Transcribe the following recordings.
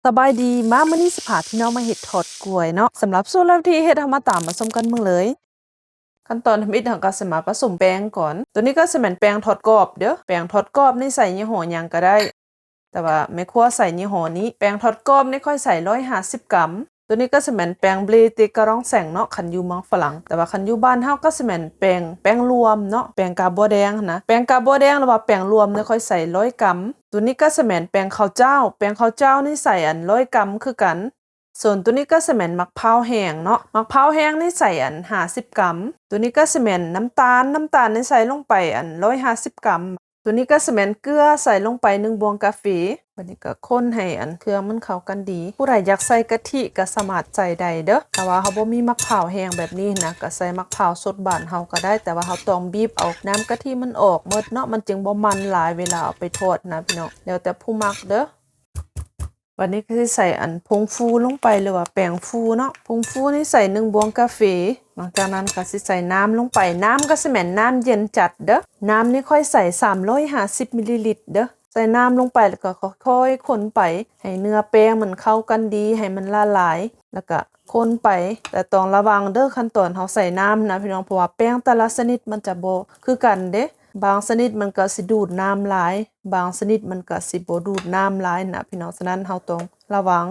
ສະບາຍດີ, ມາມື້ນີ້ຊິພາພີ່ນ້ອງມາເຮັດທອດກ້ວຍເນາະ. ສຳລັບສູດ ແລະ ວິທີເຮັດ ເຮົາມາຕາມມາຊົມກັນເບິ່ງເລີຍ. ຂັ້ນຕອນທຳອິດ ເຮົາກໍຊິມາປະສົມແປ້ງກ່ອນ. ໂຕນີ້ກໍຊິແມ່ນແປ້ງທອດກອບເດີ້. ແປ້ງທອດກອບນີ້ໃສ່ຍີ່ຫໍ້ຫຍັງກໍໄດ້, ແຕ່ວ່າແມ່ຄົວໃສ່ຍີ່ຫໍ້ນີ້. ແປ້ງທອດກອບນີ້ຂ້ອຍໃສ່ຮ້ອຍຫ້າສິບກຣາມ. ໂຕນີ້ກໍຊິແມ່ນແປ້ງບຣີຕິກະຣອງແສງເນາະ, ຄັນຢູ່ເມືອງຝຣັ່ງ. ແຕ່ວ່າຄັນຢູ່ບ້ານເຮົາກໍຊິແມ່ນແປ້ງ, ແປ້ງລວມເນາະ, ແປ້ງກາບົວແດງຫັ້ນນະ. ແປ້ງກາບົວແດງ ຫຼືວ່າແປ້ງລວມນີ້ຂ້ອຍໃສ່ຮ້ອຍກຣາມ. ໂຕນີ້ກໍຊິແມ່ນແປ້ງເຂົ້າຈ້າວ. ແປ້ງເຂົ້າຈ້າວນີ້ໃສ່ອັນຮ້ອຍກຣາມຄືກັນ. ສ່ວນໂຕນີ້ກໍຊິແມ່ນໝາກພ້າວແຫ້ງເນາະ, ໝາກພ້າວແຫ້ງນີ້ໃສ່ອັນຫ້າສິບກຣາມ. ໂຕນີ້ກໍຊິແມ່ນນ້ຳຕານ, ນ້ຳຕານນີ້ໃສ່ລົງໄປອັນຮ້ອຍຫ້າສິບກຣາມ. ໂຕນີ້ກໍຊິແມ່ນເກືອ, ໃສ່ລົງໄປໜຶ່ງບ່ວງກາເຟ. ບັດນີ້ກໍຄົນໃຫ້ອັນເຄື່ອງມັນເຂົ້າກັນດີ. ຜູ້ໃດຢາກໃສ່ກະທິກໍສາມາດໃສ່ໄດ້ເດີ້, ແຕ່ວ່າເຮົາບໍ່ມີໝາກພ້າວແຫ້ງແບບນີ້ນະ, ກໍໃສ່ໝາກພ້າວສົດບ້ານເຮົາກໍໄດ້, ແຕ່ວ່າເຮົາຕ້ອງບີບເອົານ້ຳກະທິມັນອອກໝົດເນາະ, ມັນຈຶ່ງບໍ່ມັນຫຼາຍເວລາເອົາໄປທອດນະພີ່ນ້ອງ. ແລ້ວແຕ່ຜູ້ມັກເດີ້. ບັດນີ້ກໍຊິໃສ່ອັນຜົງຟູລົງໄປ ຫຼືວ່າແປ້ງຟູເນາະ. ຜົງຟູນີ້ໃສ່ໜຶ່ງບ່ວງກາເຟ. ຫຼັງຈາກນັ້ນກໍຊິໃສ່ນ້ຳລົງໄປ. ນ້ຳກໍຊິແມ່ນນ້ຳເຢັນຈັດເດີ້. ນ້ຳນີ້ຂ້ອຍໃສ່ສາມຮ້ອຍຫ້າສິບມິນລີລິດເດີ້. ໃສ່ນ້ຳລົງໄປ ແລ້ວກໍຄ່ອຍໆຄົນໄປ ໃຫ້ເນື້ອແປ້ງມັນເຂົ້າກັນດີ, ໃຫ້ມັນລະລາຍ ແລ້ວກໍຄົນໄປ. ແຕ່ຕ້ອງລະວັງເດີ້, ຂັ້ນຕອນເຮົາໃສ່ນ້ຳນະພີ່ນ້ອງ, ເພາະວ່າແປ້ງແຕ່ລະຊະນິດມັນຈະບໍ່ຄືກັນເດ້. ບາງຊະນິດມັນກໍຊິດູດນ້ຳຫຼາຍ, ບາງຊະນິດມັນກໍຊິບໍ່ດູດນ້ຳຫຼາຍນະພີ່ນ້ອງ. ສະນັ້ນເຮົາຕ້ອງລະວັງ,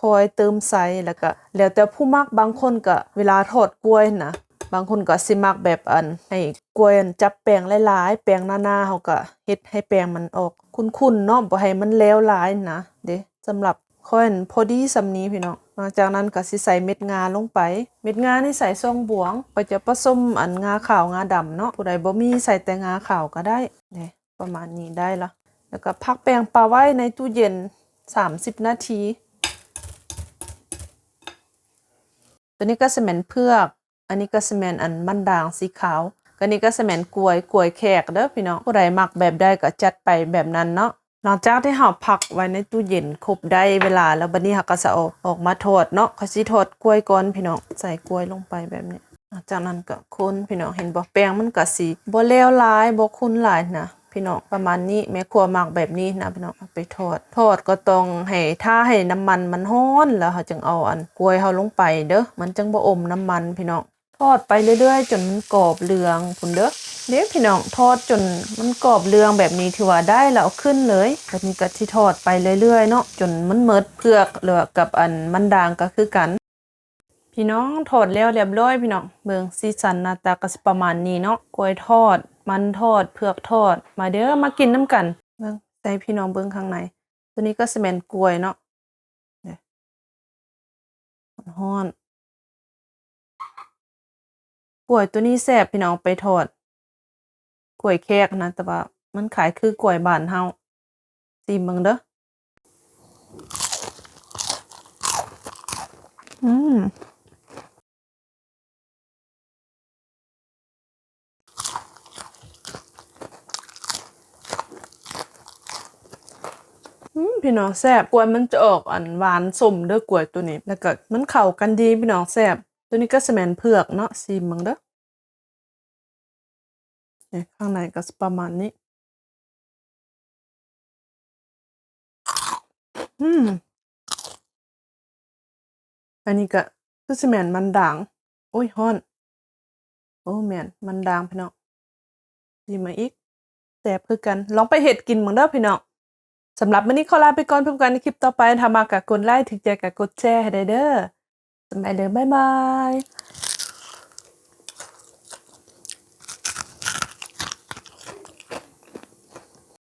ຄ່ອຍໆເຕີມໃສ່. ແລ້ວກໍແລ້ວແຕ່ຜູ້ມັກ, ບາງຄົນກໍເວລາທອດກ້ວຍນະ, ບາງຄົນກໍຊິມັກແບບອັນໃຫ້ກ້ວຍອັນຈັບແປ້ງຫຼາຍໆ, ແປ້ງໜາໆ, ເຮົາກໍເຮັດໃຫ້ແປ້ງມັນອອກຂຸ້ນໆເນາະ, ບໍ່ໃຫ້ມັນແຫຼວຫຼາຍນະເດ້. ສຳລັບຂ້ອຍຫັ້ນພໍດີສ່ຳນີ້ພີ່ນ້ອງ. ຫຼັງຈາກນັ້ນກໍຊິໃສ່ເມັດງາລົງໄປ. ເມັດງານີ້ໃສ່ສອງບ່ວງ. ຂ້ອຍຈະປະສົມອັນງາຂາວງາດຳເນາະ, ຜູ້ໃດບໍ່ມີໃສ່ແຕ່ງາຂາວກໍໄດ້ເດ້. ປະມານນີ້ໄດ້ລະ. ແລ້ວກໍພັກແປ້ງປະໄວ້ໃນຕູ້ເຢັນສາມສິບນາທີ. ໂຕນີ້ກໍຊິແມ່ນເຜືອກ, ອັນນີ້ກໍຊິແມ່ນອັນມັນດາງສີຂາວ, ກະນີ້ກໍຊິແມ່ນກ້ວຍ, ກ້ວຍແຂກເດີ້ພີ່ນ້ອງ. ຜູ້ໃດມັກແບບໃດກໍຈັດໄປແບບນັ້ນເນາະ. ຫຼັງຈາກທີ່ເຮົາພັກໄວ້ໃນຕູ້ເຢັນຄົບໄດ້ເວລາແລ້ວ, ບັດນີ້ເຮົາກໍຊິເອົາອອກມາທອດເນາະ. ຂ້ອຍຊິທອດກ້ວຍກ່ອນພີ່ນ້ອງ, ໃສ່ກ້ວຍລົງໄປແບບນີ້. ຫຼັງຈາກນັ້ນກໍຄົນພີ່ນ້ອງ, ເຫັນບໍ່ ແປ້ງມັນກໍຊິບໍ່ແຫຼວຫຼາຍ, ບໍ່ຂຸ້ນຫຼາຍນະພີ່ນ້ອງ. ປະມານນີ້, ແມ່ຄົວມັກແບບນີ້ນະພີ່ນ້ອງ. ເອົາໄປທອດ, ທອດກໍຕ້ອງໃຫ້ ຖ້າໃຫ້ນ້ຳມັນມັນຮ້ອນ ແລ້ວເຮົາຈຶ່ງເອົາອັນກ້ວຍເຮົາລົງໄປເດີ້, ມັນຈຶ່ງບໍ່ອົມນ້ຳມັນພີ່ນ້ອງ. ທອດໄປເລື້ອຍໆຈົນມັນກອບເຫຼືອງພຸ້ນເດີ້. ເດ້ພີ່ນ້ອງ, ທອດຈົນມັນກອບເຫຼືອງແບບນີ້ຖືວ່າໄດ້ແລ້ວ, ເອົາຂຶ້ນເລີຍ. ບັດນີ້ກໍຊິທອດໄປເລື້ອຍໆເນາະ, ຈົນມັນໝົດ. ເຜືອກ ຫຼືວ່າກັບອັນມັນດາງກໍຄືກັນ. ພີ່ນ້ອງ, ທອດແລ້ວລຽບລ້ອຍພີ່ນ້ອງ. ເບິ່ງສີສັນໜ້າຕາກໍຊິປະມານນີ້ເນາະ. ກ້ວຍທອດ, ມັນທອດ, ເຜືອກທອດ. ມາເດີ້, ມາກິນນຳກັນ. ເບິ່ງ, ໃຫ້ພີ່ນ້ອງເບິ່ງຂ້າງໃນ. ໂຕນີ້ກໍຊິແມ່ນກ້ວຍເນາະ. ນີ້ ຮ້ອນ. ກ້ວຍໂຕນີ້ແຊບພີ່ນ້ອງ, ເອົາໄປທອດ. ກ້ວຍແຂກນະ, ແຕ່ວ່າມັນຄ້າຍຄືກ້ວຍບ້ານເຮົາ. ຊີມເບິ່ງເດີ້. ອືມ. ອືມ ພີ່ນ້ອງ, ແຊບ. ກ້ວຍມັນຈະອອກອັນຫວານສົ້ມເດີ້ ກ້ວຍໂຕນີ້, ແລ້ວກໍມັນເຂົ້າກັນດີພີ່ນ້ອງ, ແຊບ. ໂຕນີ້ກໍຊິແມ່ນເຜືອກເນາະ, ຊີມເບິ່ງເດີ້. ນີ້ ຂ້າງໃນກໍຊິປະມານນີ້. ອືມ ອັນນີ້ກໍຄືຊິແມ່ນມັນດາງ. ໂອ້ຍ ຮ້ອນ. ໂອ້ ແມ່ນມັນດາງພີ່ນ້ອງ. ຊີມມາອີກ, ແຊບຄືກັນ. ລອງໄປເຮັດກິນເບິ່ງເດີ້ພີ່ນ້ອງ. ສຳລັບມື້ນີ້ຂໍລາໄປກ່ອນ, ພົບກັນໃນຄລິບຕໍ່ໄປ. ຖ້າມັກກໍກົດໄລ, ຖືກໃຈກໍກົດແຊໃຫ້ໄດ້ເດີ້. ສະບາຍດີ, ບາຍບາຍ.